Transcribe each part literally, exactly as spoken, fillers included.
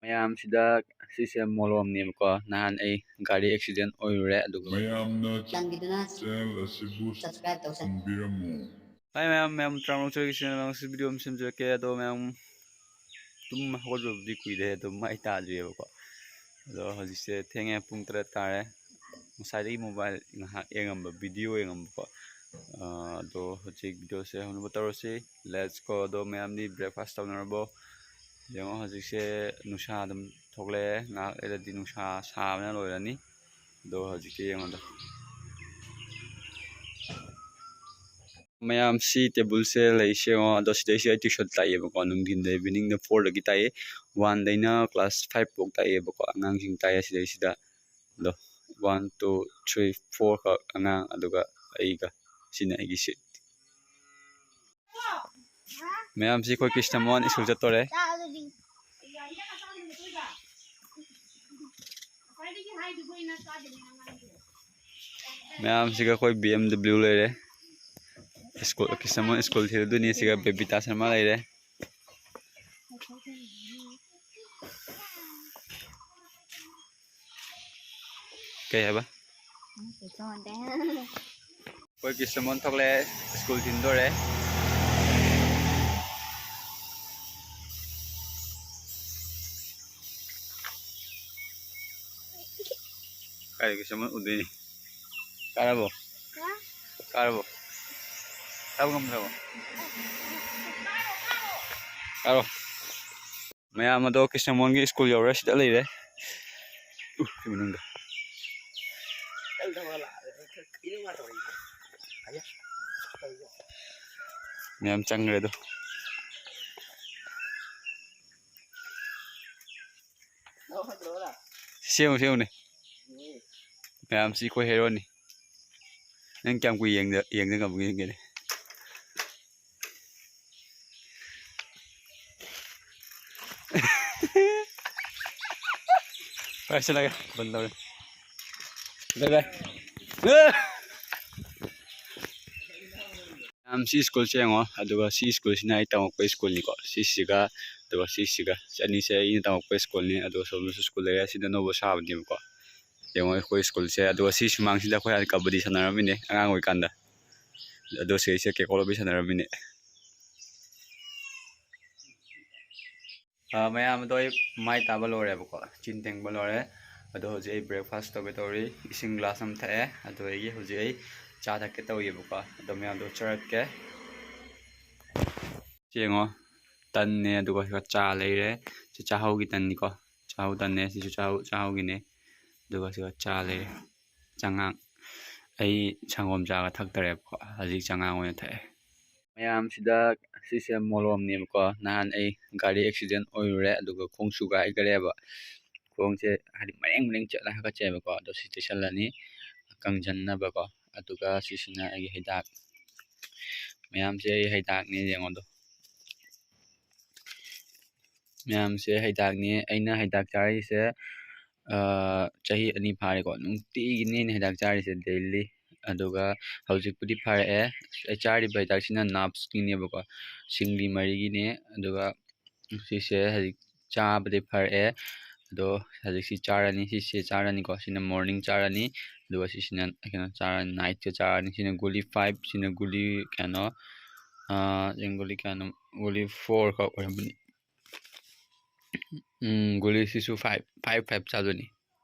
ꯃꯌꯥꯝꯁꯤꯗ ꯁꯤꯁꯦ ꯃꯣꯂꯣꯝꯅꯦꯕꯀꯣ꯫ ꯅꯍꯥꯟ ꯑꯩ ꯒꯥꯔꯤ ꯑꯦꯛꯁꯤꯗꯦꯟ ꯑꯣꯏꯔꯨꯔꯦ, ꯑꯗꯨꯒ ꯃꯌꯥꯝꯅ ꯆꯥꯟꯕꯤꯗꯨꯅ ꯆꯦꯅꯦꯜ ꯑꯁꯤꯕꯨ ꯁꯕꯁꯀ꯭ꯔꯥꯏꯕ ꯇꯧꯁꯟ- ꯇꯧꯕꯤꯔꯝꯃꯨ꯫ ꯍꯥꯏ ꯃꯌꯥꯝ, ꯃꯌꯥꯝ ꯇꯔꯥꯃꯔꯛ ꯆꯣꯏꯒꯤ ꯆꯦꯅꯦꯜ ꯑꯃꯁꯨ ꯚꯤꯗꯤꯑꯣ ꯑꯃ ꯁꯦꯝꯖꯔꯛꯀꯦ꯫ ꯑꯗꯣ ꯃꯌꯥꯝ ꯇꯨꯝ ꯍꯧꯒꯠꯄꯕꯨꯗꯤ ꯀꯨꯏꯔꯦ, ꯑꯗꯣ ꯃꯥꯏ ꯇꯥꯗ꯭ꯔꯤꯑꯕꯀꯣ꯫ ꯑꯗꯣ ꯍꯧꯖꯤꯛꯁꯦ ꯊꯦꯡꯉꯦ, ꯄꯨꯡ ꯇꯔꯦꯠ ꯇꯥꯔꯦ꯫ ꯉꯁꯥꯏꯗꯒꯤ ꯃꯣꯕꯥꯏꯜ ꯉꯥꯏꯍꯥꯛ ꯌꯦꯡꯉꯝꯕ, ꯚꯤꯗꯤꯑꯣ ꯌꯦꯡꯉꯝꯕꯀꯣ꯫ ꯑꯥ, ꯑꯗꯣ ꯍꯧꯖꯤꯛ ꯚꯤꯗꯤꯑꯣꯁꯦ ꯍꯧꯅꯕ ꯇꯧꯔꯁꯤ꯫ Let's go꯫ ꯑꯗꯣ ꯃꯌꯥꯝꯗꯤ ꯕ꯭ꯔꯦꯛꯐꯥꯁ ꯇꯧꯅꯔꯕꯣ? ꯌꯦꯡꯉꯣ ꯍꯧꯖꯤꯛꯁꯦ ꯅꯨꯡꯁꯥ ꯑꯗꯨꯝ ꯊꯣꯛꯂꯛꯑꯦ꯫ ꯉꯥꯏꯍꯥꯛ ꯂꯩꯔꯗꯤ ꯅꯨꯡꯁꯥ ꯁꯥꯕꯅ ꯂꯣꯏꯔꯅꯤ꯫ ꯑꯗꯣ ꯍꯧꯖꯤꯛꯇꯤ ꯌꯦꯡꯉꯣꯗꯣ꯫ ꯃꯌꯥꯝ ꯁꯤ ꯇꯦꯕꯜꯁꯦ ꯂꯩꯁꯦ ꯌꯦꯡꯉꯣ꯫ ꯑꯗꯣ ꯁꯤꯗꯩꯁꯤꯗ ꯑꯩ ꯇ꯭ꯌꯨꯁꯟ ꯇꯥꯛꯑꯦꯕꯀꯣ꯫ ꯅꯨꯡꯊꯤꯟꯗ ꯏꯚꯤꯅꯤꯡꯗ ꯐꯣꯔꯗꯒꯤ ꯇꯥꯛꯑꯦ꯫ ꯋꯥꯟꯗꯩꯅ ꯀ꯭ꯂꯥꯁ ꯐꯥꯏꯚ ꯐꯥꯎ ꯇꯥꯛꯑꯦꯕꯀꯣ꯫ ꯑꯉꯥꯡꯁꯤꯡ ꯇꯥꯛꯑꯦ ꯁꯤꯗꯩꯁꯤꯗ꯫ ꯑꯗꯣ ꯋꯥꯟ, ꯇꯨ, ꯊ꯭ꯔꯤ, ꯐꯣꯔ ꯈꯛ ꯑꯉꯥꯡ, ꯑꯗꯨꯒ ꯑꯩꯒ꯫ ꯁꯤꯅ ꯑꯩꯒꯤ ꯁꯤꯠ꯫ ꯃꯌꯥꯝꯁꯤ ꯑꯩꯈꯣꯏ ꯀ꯭ꯔꯤꯁꯅꯃꯣꯍꯟ ꯁ꯭ꯀꯨꯜ ꯆꯠꯇꯣꯔꯦ꯫ ꯃꯌꯥꯝꯁꯤꯒ ꯑꯩꯈꯣꯏ ꯕꯤ ꯑꯦꯝ ꯗꯕ꯭ꯂꯤꯎ ꯂꯩꯔꯦ꯫ ꯁ꯭ꯀꯨꯜ, ꯀ꯭ꯔꯤꯁꯅꯃꯣꯍꯟ ꯁ꯭ꯀꯨꯜ ꯊꯤꯜꯂꯨꯗꯣꯏꯅꯤ꯫ ꯁꯤꯒ ꯕꯦꯕꯤꯇꯥ ꯁꯔꯃ ꯂꯩꯔꯦ꯫ ꯀꯩ ꯍꯥꯏꯕ? ꯀꯩꯁꯨ ꯍꯣꯟꯗꯦ꯫ ꯑꯩꯈꯣꯏ ꯀ꯭ꯔꯤꯁꯅꯃꯣꯍꯟ ꯊꯣꯛꯂꯛꯑꯦ, ꯁ꯭ꯀꯨꯜ ꯊꯤꯟꯗꯣꯔꯦ꯫ ꯀꯥꯏꯗ ꯀ꯭ꯔꯤꯁꯅꯃꯣꯍꯟ ꯎꯗꯣꯏꯅꯤ? ꯀꯥꯔꯕꯣ? ꯍꯥ? ꯀꯥꯔꯕꯣ? ꯀꯥꯕ ꯉꯝꯗ꯭ꯔꯕꯣ? ꯀꯥꯔꯣ꯫ ꯃꯌꯥꯝ ꯑꯗꯣ ꯀ꯭ꯔꯤꯁꯅꯃꯣꯍꯟꯒꯤ ꯁ꯭ꯀꯨꯜ ꯌꯧꯔꯦ, ꯁꯤꯗ ꯂꯩꯔꯦ꯫ ꯎ, ꯁꯤ ꯃꯅꯨꯡꯗ꯫ ꯃꯌꯥꯝ ꯆꯪꯈ꯭ꯔꯦ ꯑꯗꯣ꯫ ꯁꯦꯝꯃꯨ, ꯁꯦꯝꯃꯨꯅꯦ꯫ ꯃꯌꯥꯝꯁꯤ ꯑꯩꯈꯣꯏ ꯍꯦꯔꯣꯅꯤ꯫ ꯅꯪ ꯀꯌꯥꯝ ꯀꯨꯏ ꯌꯦꯡꯗ-, ꯌꯦꯡꯗ ꯉꯝꯒꯦ ꯌꯦꯡꯒꯦꯅꯦ꯫ ꯄꯥꯏꯁꯤꯜꯂꯒꯦ, ꯕꯟ ꯇꯧꯔꯦ꯫ ꯕꯥꯏ ꯕꯥꯏ꯫ ꯑ! ꯃꯌꯥꯝ, ꯁꯤ ꯁ꯭ꯀꯨꯜꯁꯦ ꯌꯦꯡꯉꯣ, ꯑꯗꯨꯒ ꯁꯤ ꯁ꯭ꯀꯨꯜꯁꯤꯅ ꯑꯩ ꯇꯝꯃꯛꯄ ꯁ꯭ꯀꯨꯜꯅꯤꯀꯣ꯫ ꯁꯤꯁꯤꯒ ꯑꯗꯨꯒ ꯁꯤꯁꯤꯒ, ꯁꯤ ꯑꯅꯤꯁꯦ ꯑꯩꯅ ꯇꯝꯃꯛꯄ ꯁ꯭ꯀꯨꯜꯅꯤ꯫ ꯑꯗꯨꯒ ꯁꯣꯝꯗꯁꯨ ꯁ꯭ꯀꯨꯜ ꯂꯩꯔꯦ꯫ ꯁꯤꯗ ꯑꯅꯧꯕ ꯁꯥꯕꯅꯦꯕꯀꯣ꯫ ꯌꯦꯡꯉꯣ ꯑꯩꯈꯣꯏ ꯁ꯭ꯀꯨꯜꯁꯦ꯫ ꯑꯗꯨꯒ ꯁꯤ ꯁꯨꯃꯥꯡꯁꯤꯗ ꯑꯩꯈꯣꯏ ꯍꯥꯟꯅ ꯀꯕꯗꯤ ꯁꯥꯟꯅꯔꯝꯃꯤꯅꯦ ꯑꯉꯥꯡ ꯑꯣꯏꯔꯤꯀꯥꯟꯗ꯫ ꯑꯗꯣ ꯁꯤꯁꯦ ꯀꯦꯀꯣ ꯂꯣꯕꯤ ꯁꯥꯟꯅꯔꯝꯃꯤꯅꯦ꯫ ꯑꯥ, ꯃꯌꯥꯝ ꯑꯗꯣ ꯑꯩ ꯃꯥꯏ ꯇꯥꯕ ꯂꯣꯏꯔꯦꯕꯀꯣ, ꯆꯤꯟ ꯇꯦꯡꯕ ꯂꯣꯏꯔꯦ꯫ ꯑꯗꯣ ꯍꯧꯖꯤꯛ ꯑꯩ breakfast ꯇꯧꯒꯦ ꯇꯧꯔꯤ꯫ ꯏꯁꯤꯡ glass ꯑꯃ ꯊꯛꯑꯦ꯫ ꯑꯗꯨꯗꯒꯤ ꯍꯧꯖꯤꯛ ꯑꯩ ꯆꯥ ꯊꯛꯀꯦ ꯇꯧꯔꯤꯕꯀꯣ꯫ ꯑꯗꯣ ꯃꯌꯥꯝꯗꯣ ꯆꯠꯂꯛꯀꯦ꯫ ꯁꯤ ꯌꯦꯡꯉꯣ, ꯇꯟꯅꯦ, ꯑꯗꯨꯒ ꯁꯤꯒ ꯆꯥ ꯂꯩꯔꯦ꯫ ꯁꯤ ꯆꯥꯛꯍꯥꯎꯒꯤ ꯇꯟꯅꯤꯀꯣ, ꯆꯥꯛꯍꯥꯎ ꯇꯟꯅꯦ꯫ ꯁꯤꯁꯨ ꯆꯥꯛꯍꯥꯎ, ꯆꯥꯛꯍꯥꯎꯒꯤꯅꯦ꯫ ꯑꯗꯨꯒ ꯁꯤꯒ ꯆꯥ ꯂꯩꯔꯦ, ꯆꯉꯥꯡ꯫ ꯑꯩ ꯁꯪꯒꯣꯝ ꯆꯥꯒ ꯊꯛꯇꯔꯦꯕꯀꯣ, ꯍꯧꯖꯤꯛ ꯆꯉꯥꯡ ꯑꯣꯏꯅ ꯊꯛꯑꯦ꯫ ꯃꯌꯥꯝꯁꯤꯗ ꯁꯤꯁꯦ ꯃꯣꯂꯣꯝꯅꯦꯕꯀꯣ꯫ ꯅꯍꯥꯟ ꯑꯩ ꯒꯥꯔꯤ accident ꯑꯣꯏꯔꯨꯔꯦ, ꯑꯗꯨꯒ ꯈꯣꯡꯁꯨ ꯀꯥꯏꯈꯔꯦꯕ꯫ ꯈꯣꯡꯁꯦ ꯍꯥꯏꯗꯤ ꯃꯔꯦꯡ ꯃꯔꯦꯡ ꯆꯠꯂ ꯍꯥꯀꯠꯆꯩꯕꯀꯣ꯫ ꯑꯗꯣ ꯁꯤ ꯇꯩꯁꯜꯂꯅꯤ ꯀꯪꯁꯟꯅꯕꯀꯣ꯫ ꯑꯗꯨꯒ ꯁꯤꯁꯤꯅ ꯑꯩꯒꯤ ꯍꯤꯗꯥꯛ꯫ ꯃꯌꯥꯝꯁꯦ ꯑꯩ ꯍꯤꯗꯥꯛꯅꯦ, ꯌꯦꯡꯉꯣ ꯑꯗꯣ꯫ ꯃꯌꯥꯝꯁꯦ ꯍꯤꯗꯥꯛꯅꯦ꯫ ꯑꯩꯅ ꯍꯤꯗꯥꯛ ꯆꯥꯔꯤꯁꯦ, ꯑꯥ, ꯆꯍꯤ ꯑꯅꯤ ꯐꯥꯔꯦꯀꯣ꯫ ꯅꯨꯡꯇꯤꯒꯤꯅꯦ ꯑꯩꯅ ꯍꯤꯗꯥꯛ ꯆꯥꯔꯤꯁꯦ, daily꯫ ꯑꯗꯨꯒ ꯍꯧꯖꯤꯛꯄꯨꯗꯤ ꯐꯔꯛꯑꯦ꯫ ꯑꯩ ꯆꯥꯔꯤꯕ ꯍꯤꯗꯥꯛꯁꯤꯅ nerves ꯀꯤꯅꯦꯕꯀꯣ, ꯁꯤꯡꯂꯤ ꯃꯔꯤꯒꯤꯅꯦ꯫ ꯑꯗꯨꯒ ꯁꯤꯁꯦ ꯍꯧꯖꯤꯛ ꯆꯥꯕꯗꯤ ꯐꯔꯛꯑꯦ꯫ ꯑꯗꯣ ꯍꯧꯖꯤꯛꯁꯤ ꯆꯥꯔꯅꯤ, ꯁꯤꯁꯦ ꯆꯥꯔꯅꯤꯀꯣ꯫ ꯁꯤꯅ morning ꯆꯥꯔꯅꯤ, ꯑꯗꯨꯒ ꯁꯤꯁꯤꯅ ꯀꯩꯅꯣ ꯆꯥꯔꯅꯤ, night ꯇ ꯆꯥꯔꯅꯤ꯫ ꯁꯤꯅ ꯒꯨꯂꯤ five, ꯁꯤꯅ ꯒꯨꯂꯤ ꯀꯌꯥꯅꯣ, ꯑꯥ, ꯁꯤꯅ ꯒꯨꯂꯤ ꯀꯌꯥꯅꯣ, ꯒꯨꯂꯤ four ꯈꯛ ꯑꯣꯏꯔꯝꯕꯅꯤ꯫ ꯎꯝ, ꯒꯨꯂꯤꯁꯤꯁꯨ five, five, five ꯆꯥꯗꯣꯏꯅꯤ꯫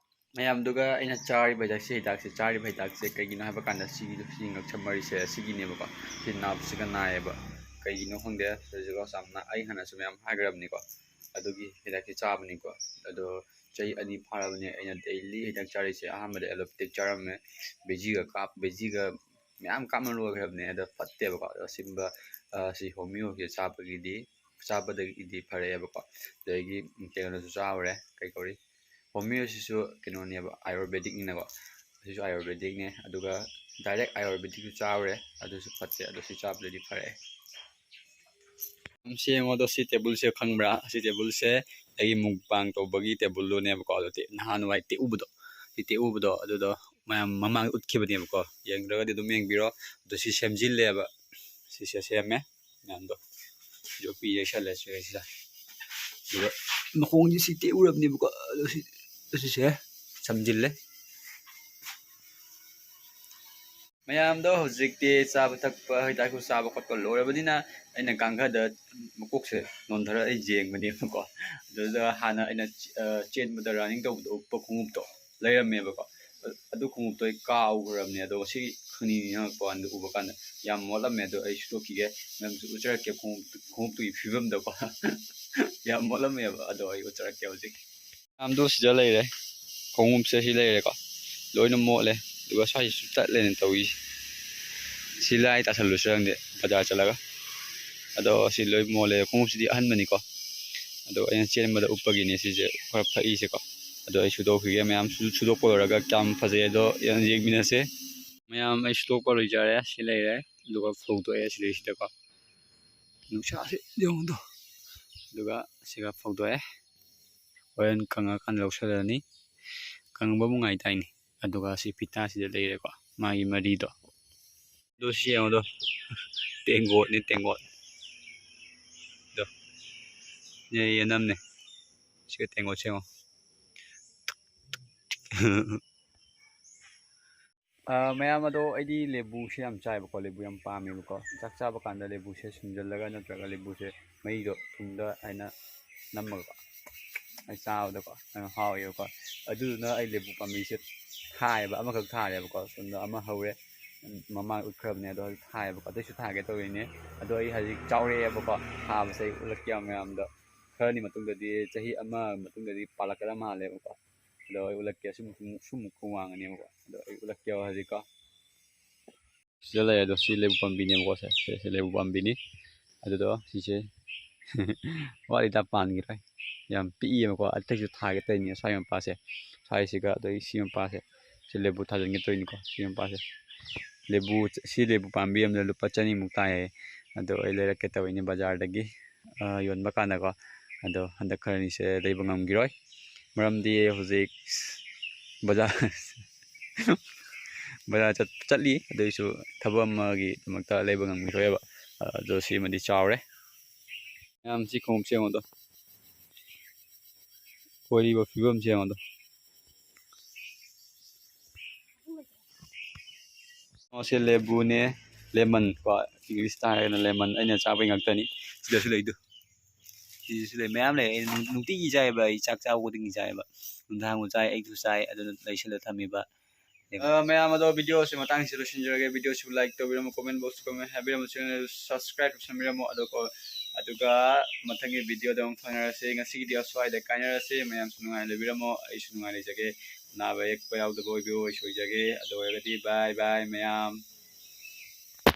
ꯃꯌꯥꯝꯗꯨꯒ ꯑꯩꯅ ꯆꯥꯔꯤꯕ ꯍꯤꯗꯥꯛꯁꯦ, ꯍꯤꯗꯥꯛꯁꯦ, ꯆꯥꯔꯤꯕ ꯍꯤꯗꯥꯛꯁꯦ ꯀꯩꯒꯤꯅꯣ ꯍꯥꯏꯕ ꯀꯥꯟꯗ ꯁꯤꯒꯤ ꯁꯤ ꯉꯛꯁꯝ ꯃꯔꯤꯁꯦ ꯑꯁꯤꯒꯤꯅꯦꯕꯀꯣ꯫ ꯁꯤ nerve ꯁꯤꯒ ꯅꯥꯏꯌꯦꯕ꯫ ꯀꯩꯒꯤꯅꯣ ꯈꯪꯗꯦ, surgical staff ꯅ ꯑꯩ ꯍꯥꯟꯅꯁꯨ ꯃꯌꯥꯝ ꯍꯥꯏꯈ꯭ꯔꯕꯅꯤꯀꯣ꯫ ꯑꯗꯨꯒꯤ ꯍꯤꯗꯥꯛꯁꯦ ꯆꯥꯕꯅꯤꯀꯣ꯫ ꯑꯗꯣ ꯆꯍꯤ ꯑꯅꯤ ꯐꯥꯔꯕꯅꯦ ꯑꯩꯅ daily ꯍꯤꯗꯥꯛ ꯆꯥꯔꯤꯁꯦ꯫ ꯑꯍꯥꯟꯕꯗ allopathic ꯆꯥꯔꯝꯃꯦ, ꯕꯦꯖꯤꯒ ꯀꯥꯞ-, ꯕꯦꯖꯤꯒ ꯃꯌꯥꯝ ꯀꯥꯞꯅ ꯂꯣꯏꯈ꯭ꯔꯕꯅꯦ꯫ ꯑꯗꯣ ꯐꯠꯇꯦꯕꯀꯣ꯫ ꯑꯗꯣ ꯑꯁꯤꯒꯨꯝꯕ, ꯑ, ꯁꯤ ꯍꯣꯃꯤꯌꯣꯁꯦ ꯆꯥꯕꯒꯤꯗꯤ, ꯆꯥꯕꯗꯒꯤꯗꯤ ꯐꯔꯛꯑꯦꯕꯀꯣ꯫ ꯑꯗꯒꯤ ꯀꯩꯅꯣꯗꯁꯨ ꯆꯥꯎꯔꯦ, ꯀꯩ ꯀꯧꯔꯤ, ꯍꯣꯃꯤꯌꯣꯁꯤꯁꯨ ꯀꯩꯅꯣꯅꯦꯕ, Ayurvedic ꯅꯤꯅꯀꯣ꯫ ꯑꯁꯤꯁꯨ Ayurvedic ꯅꯦ꯫ ꯑꯗꯨꯒ direct Ayurvedic ꯁꯨ ꯆꯥꯎꯔꯦ, ꯑꯗꯨꯁꯨ ꯐꯠꯇꯦ꯫ ꯑꯗꯣ ꯁꯤ ꯆꯥꯕꯗꯗꯤ ꯐꯔꯛꯑꯦ꯫ ꯁꯤ ꯌꯦꯡꯉꯣ, ꯑꯗꯣ ꯁꯤ table ꯁꯦ ꯈꯪꯕ꯭ꯔꯥ? ꯁꯤ table ꯁꯦ ꯑꯩꯒꯤ mukbang ꯇꯧꯕꯒꯤ table ꯗꯨꯅꯦꯕꯀꯣ꯫ ꯑꯗꯣ ꯇꯦ-, ꯅꯍꯥꯟꯋꯥꯏ ꯇꯦꯛꯎꯕꯗꯣ, ꯁꯤ ꯇꯦꯛꯎꯕꯗꯣ, ꯑꯗꯨꯗꯣ ꯃꯌꯥꯝ ꯃꯃꯥꯡꯗ ꯎꯠꯈꯤꯕꯅꯦꯕꯀꯣ꯫ ꯌꯦꯡꯗ꯭ꯔꯒꯗꯤ ꯑꯗꯨꯝ ꯌꯦꯡꯕꯤꯔꯣ꯫ ꯑꯗꯣ ꯁꯤ ꯁꯦꯝꯖꯤꯜꯂꯦꯕ, ꯁꯤꯁꯦ ꯁꯦꯝꯃꯦ ꯃꯌꯥꯝꯗꯣ꯫ ꯌꯣꯠꯄꯤ ꯌꯩꯁꯜꯂꯦ ꯁꯤꯗꯩꯁꯤꯗ꯫ ꯑꯗꯨꯒ ꯃꯈꯣꯡꯁꯤ ꯁꯤ ꯇꯦꯛꯎꯔꯕꯅꯦꯕꯀꯣ, ꯑꯗꯣ ꯁꯤ, ꯑꯁꯤꯁꯦ ꯁꯝꯖꯤꯜꯂꯦ꯫ ꯃꯌꯥꯝꯗꯣ ꯍꯧꯖꯤꯛꯇꯤ ꯆꯥꯕ ꯊꯛꯄ ꯍꯤꯗꯥꯛꯁꯨ ꯆꯥꯕ ꯈꯣꯠꯄ ꯂꯣꯏꯔꯕꯅꯤꯅ, ꯑꯩꯅ ꯀꯥꯡꯈꯗ ꯃꯀꯣꯛꯁꯦ ꯅꯣꯟꯊꯔ ꯑꯩ ꯌꯦꯡꯕꯅꯦꯕꯀꯣ꯫ ꯑꯗꯨꯗ ꯍꯥꯟꯅ ꯑꯩꯅ ꯆ-, ꯑ, ꯆꯦꯟꯕꯗ running ꯇꯧꯕꯗ ꯎꯞꯄ ꯈꯣꯡꯎꯞꯇꯣ ꯂꯩꯔꯝꯃꯦꯕꯀꯣ꯫ ꯑ-, ꯑꯗꯨ ꯈꯣꯡꯎꯞꯇꯣ ꯑꯩ ꯀꯥꯎꯈ꯭ꯔꯕꯅꯦ꯫ ꯑꯗꯣ ꯉꯁꯤ ꯈꯪꯅꯤꯡ ꯅꯤꯡꯉꯛꯄ ꯀꯥꯟꯗ ꯎꯕ ꯀꯥꯟꯗ ꯌꯥꯝ ꯃꯣꯠꯂꯝꯃꯦ꯫ ꯑꯗꯣ ꯑꯩ ꯁꯨꯗꯣꯛꯈꯤꯒꯦ, ꯃꯌꯥꯝꯁꯨ ꯎꯠꯆꯔꯛꯀꯦ ꯈꯣꯡꯎꯞꯇꯨ-, ꯈꯣꯡꯎꯞꯇꯨꯒꯤ ꯐꯤꯕꯝꯗꯀꯣ꯫ ꯌꯥꯝ ꯃꯣꯠꯂꯝꯃꯦꯕ꯫ ꯑꯗꯣ ꯑꯩ ꯎꯠꯆꯔꯛꯀꯦ ꯍꯧꯖꯤꯛ꯫ ꯃꯌꯥꯝꯗꯣ ꯁꯤꯗ ꯂꯩꯔꯦ꯫ ꯈꯣꯡꯎꯞꯁꯦ ꯁꯤ ꯂꯩꯔꯦꯀꯣ꯫ ꯂꯣꯏꯅ ꯃꯣꯠꯂꯦ꯫ ꯑꯗꯨꯒ ꯁ꯭ꯋꯥꯏꯁꯤꯁꯨ ꯇꯠꯂꯦꯅ ꯇꯧꯔꯤꯁꯦ꯫ ꯁꯤ ꯂꯥꯏ ꯇꯥꯁꯜꯂꯨꯁꯤꯔ ꯈꯪꯗꯦ ꯕꯖꯥꯔ ꯆꯠꯂꯒ꯫ ꯑꯗꯣ ꯁꯤ ꯂꯣꯏ ꯃꯣꯠꯂꯦ꯫ ꯈꯣꯡꯎꯞꯁꯤꯗꯤ ꯑꯍꯟꯕꯅꯤꯀꯣ꯫ ꯑꯗꯣ ꯑꯩꯅ ꯆꯦꯟꯕꯗ ꯎꯞꯄꯒꯤꯅꯦ ꯁꯤꯁꯦ ꯈꯔ ꯐꯛꯏꯁꯦꯀꯣ꯫ ꯑꯗꯣ ꯑꯩ ꯁꯨꯗꯣꯛꯈꯤꯒꯦ꯫ ꯃꯌꯥꯝ ꯁꯨ-, ꯁꯨꯗꯣꯛꯄ ꯂꯣꯏꯔꯒ ꯀꯌꯥꯝ ꯐꯖꯩ ꯑꯗꯣ ꯌꯦꯡ-, ꯌꯦꯡꯃꯤꯟꯅꯁꯦ꯫ ꯃꯌꯥꯝ ꯑꯩ ꯁꯨꯗꯣꯛꯄ ꯂꯣꯏꯖꯔꯦ꯫ ꯁꯤ ꯂꯩꯔꯦ꯫ ꯑꯗꯨꯒ ꯐꯧꯗꯣꯛꯑꯦ ꯁꯤꯗꯩꯁꯤꯗꯀꯣ꯫ ꯅꯨꯡꯁꯥꯁꯦ ꯌꯦꯡꯉꯨꯗꯣ꯫ ꯑꯗꯨꯒ ꯁꯤꯒ ꯐꯧꯗꯣꯛꯑꯦ꯫ ꯍꯣꯔꯦꯟ ꯀꯪꯉꯀꯥꯟꯗ ꯂꯧꯁꯜꯂꯅꯤ꯫ ꯀꯪꯕꯕꯨ ꯉꯥꯏ ꯇꯥꯏꯅꯦ꯫ ꯑꯗꯨꯒ ꯁꯤ ꯐꯤꯇꯥꯁꯤꯗ ꯂꯩꯔꯦꯀꯣ, ꯃꯥꯒꯤ ꯃꯔꯤꯗꯣ꯫ ꯑꯗꯨ ꯁꯤ ꯌꯦꯡꯉꯨꯗꯣ꯫ ꯇꯦꯡꯒꯣꯠꯅꯤ, ꯇꯦꯡꯒꯣꯠ꯫ ꯑꯗꯣ꯫ ꯌꯦ-, ꯌꯦꯅꯝꯅꯦ꯫ ꯁꯤꯒ ꯇꯦꯡꯒꯣꯠꯁꯦ ꯌꯦꯡꯉꯣ꯫ ꯑ, ꯃꯌꯥꯝ ꯑꯗꯣ, ꯑꯩꯗꯤ ꯂꯦꯕꯨꯁꯦ ꯌꯥꯝ ꯆꯥꯏꯕꯀꯣ, ꯂꯦꯕꯨ ꯌꯥꯝ ꯄꯥꯝꯃꯦꯕꯀꯣ꯫ ꯆꯥꯛ ꯆꯥꯕ ꯀꯥꯟꯗ ꯂꯦꯕꯨꯁꯦ ꯁꯨꯝꯖꯜꯂꯒ ꯅꯠꯇ꯭ꯔꯒ ꯂꯦꯕꯨꯁꯦ ꯃꯍꯤꯗꯣ ꯊꯨꯝꯗ ꯍꯥꯏꯅ ꯅꯝꯃꯒꯀꯣ ꯑꯩ ꯆꯥꯕꯗꯀꯣ ꯌꯥꯝ ꯍꯥꯎꯋꯦꯕꯀꯣ꯫ ꯑꯗꯨꯗꯨꯅ ꯑꯩ ꯂꯦꯕꯨ ꯄꯥꯝꯕꯤꯁꯦ ꯊꯥꯏꯌꯦꯕ, ꯑꯃꯈꯛ ꯊꯥꯔꯦꯕꯀꯣ꯫ ꯁꯣꯝꯗ ꯑꯃ ꯍꯧꯔꯦ, ꯃꯃꯥꯡ ꯎꯠꯈ꯭ꯔꯕꯅꯦ, ꯑꯗꯣ ꯍꯧꯖꯤꯛ ꯊꯥꯏꯌꯦꯕꯀꯣ꯫ ꯑꯇꯩꯁꯨ ꯊꯥꯒꯦ ꯇꯧꯔꯤꯅꯦ꯫ ꯑꯗꯣ ꯑꯩ ꯍꯧꯖꯤꯛ ꯆꯥꯎꯔꯛꯑꯦꯕꯀꯣ꯫ ꯊꯥꯕꯁꯦ ꯑꯩ ꯎꯠꯂꯛꯀꯦ ꯃꯌꯥꯝꯗ꯫ ꯈꯔꯅꯤ ꯃꯇꯨꯡꯗꯗꯤ, ꯆꯍꯤ ꯑꯃ ꯃꯇꯨꯡꯗꯗꯤ ꯄꯥꯜꯂꯛꯀꯗꯕ ꯃꯥꯜꯂꯦꯕꯀꯣ꯫ ꯑꯗꯣ ꯑꯩ ꯎꯠꯂꯛꯀꯦ꯫ ꯁꯨꯝ, ꯁꯨꯝ, ꯁꯨꯝ ꯈꯣꯡ ꯋꯥꯡꯉꯅꯦꯕꯀꯣ꯫ ꯑꯗꯣ ꯑꯩ ꯎꯠꯂꯛꯀꯦꯕ ꯍꯧꯖꯤꯛꯀꯣ꯫ ꯁꯤꯗ ꯂꯩꯔꯦ ꯑꯗꯣ, ꯁꯤ ꯂꯦꯕꯨ ꯄꯥꯝꯕꯤꯅꯦꯕꯀꯣ꯫ ꯁꯦ, ꯁꯦ, ꯁꯤ ꯂꯦꯕꯨ ꯄꯥꯝꯕꯤꯅꯤ꯫ ꯑꯗꯨꯗꯣ ꯁꯤꯁꯦ ꯋꯥꯠꯂꯤꯗ, ꯄꯥꯟꯈꯤꯔꯣꯏ꯫ ꯌꯥꯝ ꯄꯤꯛꯏꯌꯦꯕꯀꯣ꯫ ꯑꯇꯩꯁꯨ ꯊꯥꯒꯦ ꯇꯧꯔꯤꯅꯦ꯫ ꯁ꯭ꯋꯥꯏ ꯃꯄꯥꯁꯦ, ꯁ꯭ꯋꯥꯏꯁꯤꯒ, ꯑꯗꯩ ꯁꯤ ꯃꯄꯥꯁꯦ꯫ ꯁꯤ ꯂꯦꯕꯨ ꯊꯥꯖꯤꯟꯒꯦ ꯇꯧꯔꯤꯅꯤꯀꯣ꯫ ꯁꯤ ꯃꯄꯥꯁꯦ꯫ ꯂꯦꯕꯨ, ꯁꯤ ꯂꯦꯕꯨ ꯄꯥꯝꯕꯤ ꯑꯃꯗ ꯂꯨꯄꯥ ꯆꯅꯤꯃꯨꯛ ꯇꯥꯏꯌꯦ꯫ ꯑꯗꯣ ꯑꯩ ꯂꯩꯔꯛꯀꯦ ꯇꯧꯔꯤꯅꯦ ꯕꯖꯥꯔꯗꯒꯤ, ꯑ, ꯌꯣꯟꯕ ꯀꯥꯟꯗꯀꯣ꯫ ꯑꯗꯣ ꯍꯟꯗꯛ ꯈꯔꯅꯤꯁꯦ ꯂꯩꯕ ꯉꯝꯈꯤꯔꯣꯏ꯫ ꯃꯔꯝꯗꯤ ꯍꯧꯖꯤꯛ ꯕꯖꯥꯔ, ꯕꯖꯥꯔ ꯆꯠ-, ꯆꯠꯂꯤ꯫ ꯑꯗꯨꯏꯁꯨ ꯊꯕꯛ ꯑꯃꯒꯤꯗꯃꯛꯇ ꯂꯩꯕ ꯉꯝꯈꯤꯔꯣꯏꯕ꯫ ꯑꯗꯣ ꯁꯤꯃꯗꯤ ꯆꯥꯎꯔꯦ꯫ ꯃꯌꯥꯝ ꯁꯤ ꯈꯣꯡꯎꯞꯁꯦ ꯌꯦꯡꯉꯣ ꯑꯗꯣ꯫ ꯑꯣꯏꯔꯤꯕ ꯐꯤꯕꯝꯁꯦ ꯌꯦꯡꯉꯣ ꯑꯗꯣ꯫ ꯃꯁꯤ ꯂꯦꯕꯨꯅꯦ, ꯂꯦꯃꯟ ꯀꯣ, ꯏꯪꯂꯤꯁꯇ ꯍꯥꯏꯔꯒꯅ ꯂꯦꯃꯟ꯫ ꯑꯩꯅ ꯆꯥꯕꯩ ꯉꯥꯛꯇꯅꯤ꯫ ꯁꯤꯗꯁꯨ ꯂꯩꯗꯨ, ꯁꯤꯗꯁꯨ ꯂꯩ, ꯃꯌꯥꯝ ꯂꯩ꯫ ꯑꯩ ꯅꯨꯡ-, ꯅꯨꯡꯇꯤꯒꯤ ꯆꯥꯏꯕ, ꯑꯩ ꯆꯥꯛ ꯆꯥꯕ ꯈꯨꯗꯤꯡꯒꯤ ꯆꯥꯏꯕ, ꯅꯨꯡꯗꯥꯡꯁꯨ ꯆꯥꯏ, ꯑꯌꯨꯛꯁꯨ ꯆꯥꯏ꯫ ꯑꯗꯨꯅ ꯂꯩꯁꯤꯜꯂ ꯊꯝꯃꯤꯕ꯫ ꯑ, ꯃꯌꯥꯝ ꯑꯗꯣ, ꯚꯤꯗꯤꯑꯣꯁꯤ ꯃꯇꯥꯡꯁꯤꯗ ꯂꯣꯏꯁꯤꯟꯖꯔꯒꯦ꯫ ꯚꯤꯗꯤꯑꯣꯁꯤꯕꯨ like ꯇꯧꯕꯤꯔꯝꯃꯣ, comment boxꯇ comment ꯍꯥꯏꯕꯤꯔꯝꯃꯣ, channel subscribe ꯇꯧꯁꯟꯕꯤꯔꯝꯃꯣ꯫ ꯑꯗꯨꯒ, ꯑꯗꯨꯒ ꯃꯊꯪꯒꯤ ꯚꯤꯗꯤꯑꯣꯗ ꯑꯃꯨꯛ ꯐꯪꯅꯔꯁꯤ꯫ ꯉꯁꯤꯒꯤꯗꯤ ꯑꯁ꯭ꯋꯥꯏꯗ ꯀꯥꯏꯅꯔꯁꯤ꯫ ꯃꯌꯥꯝꯁꯨ ꯅꯨꯡꯉꯥꯏꯅ ꯂꯩꯕꯤꯔꯝꯃꯣ, ꯑꯩꯁꯨ ꯅꯨꯡꯉꯥꯏꯅ ꯂꯩꯖꯒꯦ꯫ ꯑꯅꯥꯕ ꯌꯦꯛꯄ ꯌꯥꯎꯗꯕ ꯑꯣꯏꯕꯤꯌꯨ, ꯑꯩꯁꯨ ꯑꯣꯏꯖꯒꯦ꯫ ꯑꯗꯨ ꯑꯣꯏꯔꯒꯗꯤ bye bye ꯃꯌꯥꯝ꯫